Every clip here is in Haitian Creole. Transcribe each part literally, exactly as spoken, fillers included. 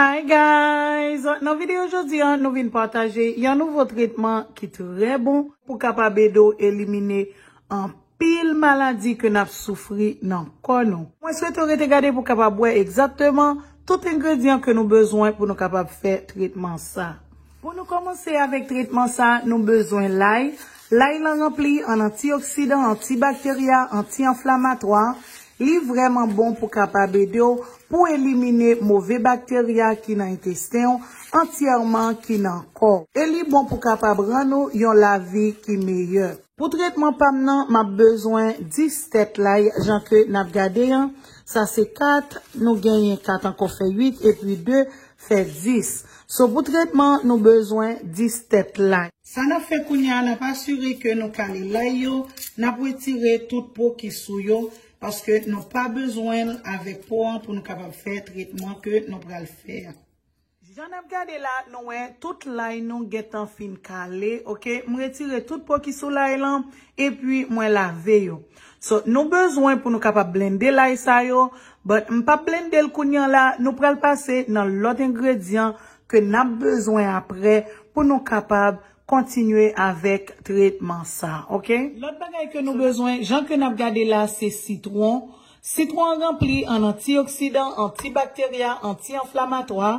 Hi guys! Nan videyo jodi a, nou vin pataje yon nouvo tretman ki trè bon pou kapab ede w elimine anpil maladi ke n ap soufri nan kò nou. Mwen swete w rete gade pou w kapab wè egzakteman tout engredyan ke nou bezwen pou nou kapab fè tretman sa. Pou nou kòmanse avèk tretman sa, nou bezwen lay. Lay lan ranpli an antioksidan, antibakterya, anti-anflamatwa. Li vrèman bon pou kapab ede w pou elimine move bakterya ki nan entesten w antyèman ki nan kò w. E li bon pou kapab rann ou yon lavi ki meyè. Pou tretman pa m nan, m ap bezwen dis tèt lay, jan ke n ap gade an. Sa se kat, nou genyen kat ankò fè uit, epi de fè dis. So, pou tretman, nou bezwen dis tèt lay. Sa n ap fè kounye a, n ap asire ke nou kale lay yo, n ap retire tout po ki sou yo, paske nou pa bezwen l avèk po an pou nou kapab fè tretman ke nou pral fè a. Jan n ap gade la, nou wè tout lay nou gentan fin kale, oke? M retire tout po ki sou lay lan, epi mwen lave yo. So, nou bezwen pou nou kapab blende lay sa yo, but m p ap blende l kounye a la, nou pral pase nan lòt engredyan ke n ap bezwen aprè pou nou kapab kontinye avèk tretman sa, oke? Lòt bagay ke nou bezwen, jan ke n ap gade la, se sitwon. Sitwon an ranpli an antioksidan, antibakterya, anti-anflamatwa.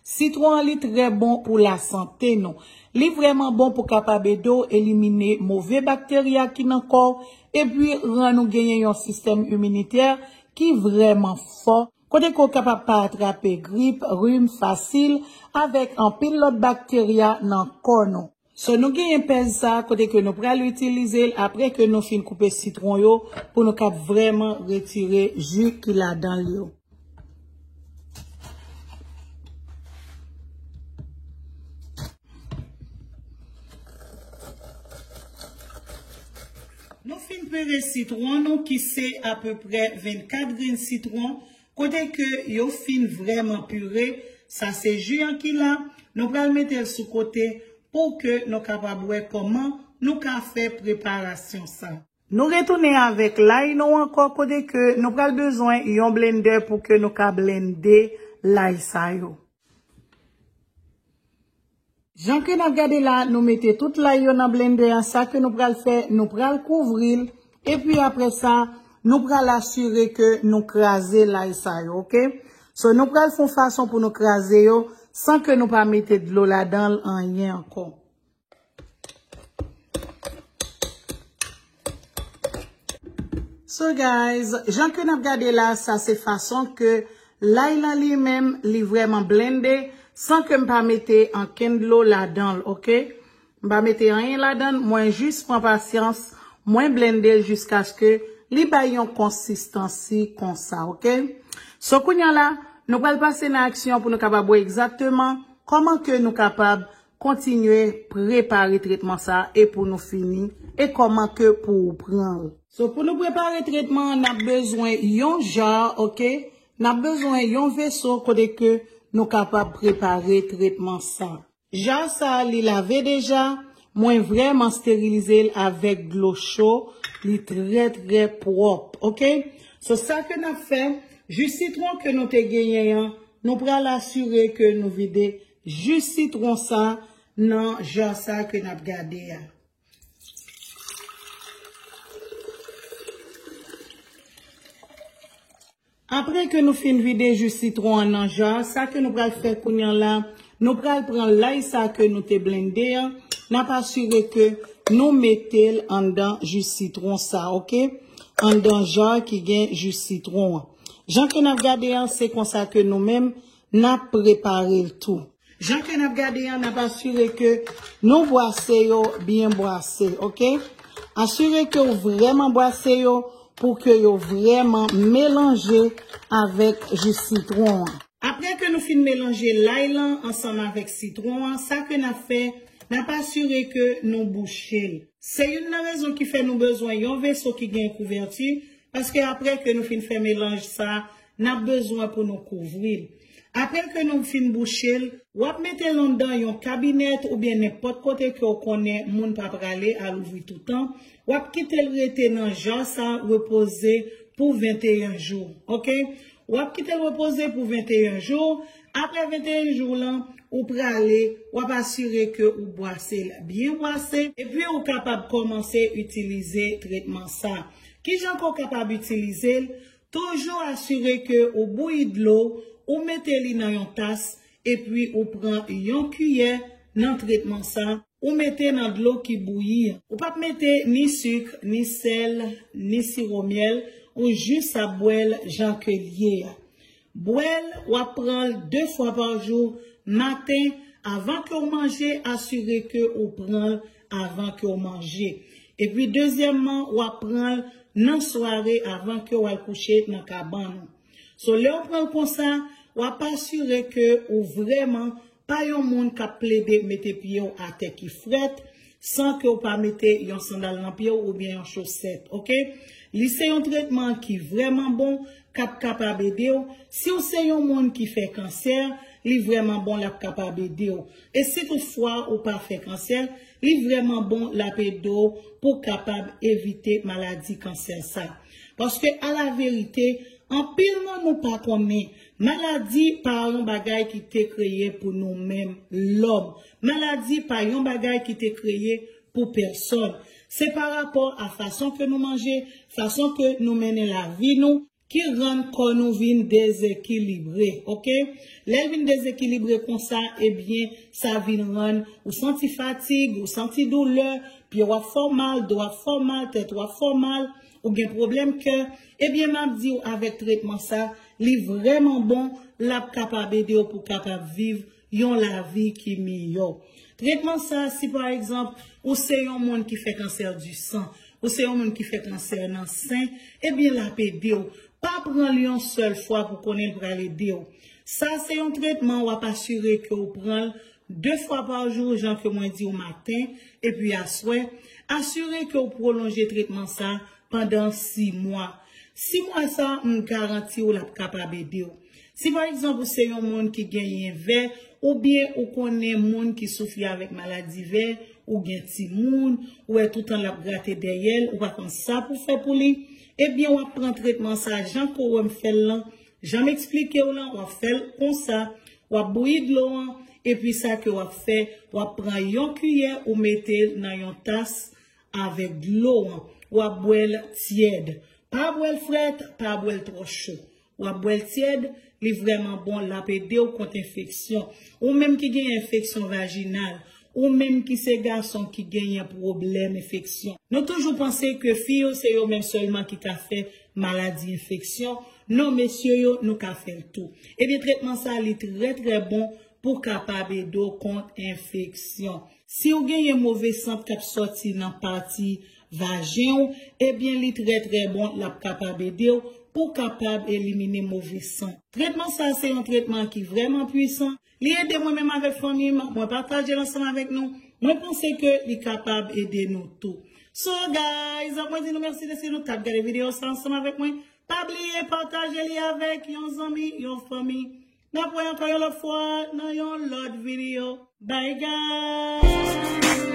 Sitwon an li trè bon pou lasante nou. Li vrèman bon pou kapab ede w elimine move bakterya ki nan kò w, epi rann ou genyen yon sistèm iminitè ki vrèman fò, kote ke w kapab pa atrape grip, rim fasil, avèk anpil lòt bakterya nan kò nou. So, nou genyen pèz sa kote ke nou pral itilize l apre ke nou fin koupe sitwon yo pou nou kab vrèman retire ji ki ladan l yo. Nou fin pere sitwon nou ki se apeprè vennkat grenn sitwon, kote ke yo fin vrèman pire. Sa se ji an ki la, nou pral mete l sou kote pou ke nou kapab wè kòman nou ka fè preparasyon sa. Nou retounen avèk lay nou ankò, kote ke nou pral bezwen yon blendè pou ke nou ka blende lay sa yo. Jan ke n ap gade la, nou mete tout lay yo nan blendè a. Sa ke nou pral fè, nou pral kouvri l. Epi apre sa, nou pral asire ke nou kraze lay sa yo, oke? So, nou pral fè yon fason pou nou kraze yo san ke nou pa mete dlo ladan l, anyen ankò. So guys, jan ke n ap gade la, sa se fason ke lay lan li menm, li vrèman blende, san ke m pa mete ankenn dlo ladan l, oke? M pa mete anyen ladan l, mwen jis pran pasyans, mwen blende l jiskaske li bay yon konsistansi konsa, oke? So kounye a la, nou pral pase nan aksyon pou nou kapab wè egzakteman kòman ke nou kapab kontinye prepare tretman sa e pou nou fini, e kòman ke pou ou pran l. So, pou nou prepare tretman an, n ap bezwen yon ja, oke? N ap bezwen yon veso kote ke nou kapab prepare tretman sa. Ja sa, li lave deja, mwen vrèman sterilize l avèk dlo cho, li trè, trè pwòp, oke? So, sa ke n ap fè, ji sitwon ke nou te genyen an, nou pral asire ke nou vide ji sitwon sa nan ja sa ke n ap gade a. Apre ke nou fin vide ji sitwon an nan ja, sa ke nou pral fè kounye a la, nou pral pran lay sa ke nou te blende an, n ap asire ke nou mete l anndan ji sitwon sa, oke? Anndan ja ki gen ji sitwon an. Jan ke n ap gade an, se konsa ke nou menm, n ap prepare l tou. Jan ke n ap gade an, n ap asire ke nou bwase yo byen bwase, oke? Asire ke w vrèman bwase yo pou ke yo vrèman melanje avèk ji sitwon an. Apre ke nou fin melanje lay lan ansanm avèk sitwon an, sa ke n ap fè, n ap asire ke nou bouche l. Se youn nan rezon ki fè nou bezwen yon veso ki gen kouvèti, paske apre ke nou fin fè melanj sa, n ap bezwen pou nou kouvri l. Apre ke nou fin bouche l, w ap mete l anndan yon kabinèt oubyen nenpòt kote ke w konnen moun pa prale al ouvri toutan. W ap kite l rete nan ja sa repoze pou venteyen jou, oke? W ap kite l repoze pou venteyen jou. Apre venteyen jou lan, ou prale, w ap asire ke ou bwase l byen bwase, epi ou kapab kòmanse itilize tretman sa. Kijan ke w kapab itilize l? Toujou asire ke ou bouyi dlo, ou mete li nan yon tas, epi ou pran yon kiyè nan tretman sa, ou mete nan dlo ki bouyi an. Ou p ap mete ni sik, ni sèl, ni siwo myèl, ou jis ap bwè l jan ke l ye a. Bwè l, w ap pran l de fwa pa jou, maten, avan ke w manje, asire ke ou pran l avan ke w manje. Epi dezyèmman, w ap pran l nan sware avan ke w al kouche nan kabann ou. So, lè w pran l konsa, w ap asire ke ou vrèman pa yon moun k ap plede mete pye w atè ki frèt, san ke w pa mete yon sandal nan pye w oubyen yon chosèt, oke? Li se yon tretman ki vrèman bon, k ap kapab ede w. Si w se yon moun ki fè kansè, li vrèman bon, l ap kapab ede w. E si toutfwa ou pa fè kansè, li vrèman bon, l ap ede w pou w kapab evite maladi kansè sa. Paske, alaverite, anpil nan nou pa konnen, maladi pa yon bagay ki te kreye pou nou menm, lòm. Maladi pa yon bagay ki te kreye pou pèsòn. Se pa rapò a fason ke nou manje, fason ke nou mennen lavi nou, ki rann kò nou vin dezekilibre, oke? Lè l vin dezekilibre konsa, ebyen, sa vin rann ou santi fatig, ou santi doulè, pye w ap fè w mal, do w ap fè w mal, tèt ou ap fè w mal, ou gen pwoblèm kè, ebyen, m ap di w avèk tretman sa, li vrèman bon, l ap kapab ede w pou w kapab viv yon lavi ki miyò. Tretman sa, si pa egzanp, ou se yon moun ki fè kansè di san, ou se yon moun ki fè kansè nan sen, ebyen, l ap ede w. Pa pran l yon sèl fwa pou konnen l pral ede w. Sa se yon tretman w ap asire ke w pran l de fwa pa jou, jan ke mwen di w maten, epi aswè. Asire ke w pwolonje tretman sa pandan sis mwa. Sis mwa sa, m garanti w l ap kapab ede w. Si pa egzanp ou se yon moun ki genyen vè, oubyen ou konnen moun ki soufri avèk maladi vè, ou gen timoun, ou wè toutan l ap grate dèyè l, ou pa konn sa pou fè pou li, ebyen w ap pran tretman sa jan ke w wè m fè l lan, jan m eksplike w lan, w ap fè l konsa, w ap bouyi dlo an, epi sa ke w ap fè, w ap pran yon kiyè, ou mete l nan yon tas avèk dlo an, w ap bwè l tyèd. Pa bwè l frèt, pa bwè l twò cho. W ap bwè l tyèd, li vrèman bon, l ap ede w kont enfeksyon. Ou menm ki gen enfeksyon vajinal, ou menm ki se gason ki genyen pwoblèm enfeksyon. Nou toujou panse ke fi yo se yo menm sèlman ki ka fè maladi enfeksyon. Non, mesye yo, nou ka fè l tou. Ebyen, tretman sa, li trè, trè bon pou kapab ede w kont enfeksyon. Si w genyen move sant k ap sòti nan pati vajen w, ebyen, li trè, trè bon, l ap kapab ede w pou w kapab elimine move sant. Tretman sa, se yon tretman ki vrèman pwisan. Li ede mwen menm avèk fanmi m, mwen pataje l ansanm avèk nou. Mwen panse ke li kapab ede nou tou. So, guys, mwen di nou mèsi dèske nou t ap gade videyo sa ansanm avèk mwen. Pa bliye pataje li avèk yon zanmi, yon fanmi. N ap wè ankò yon lòt fwa nan yon lòt videyo. Bye, guys!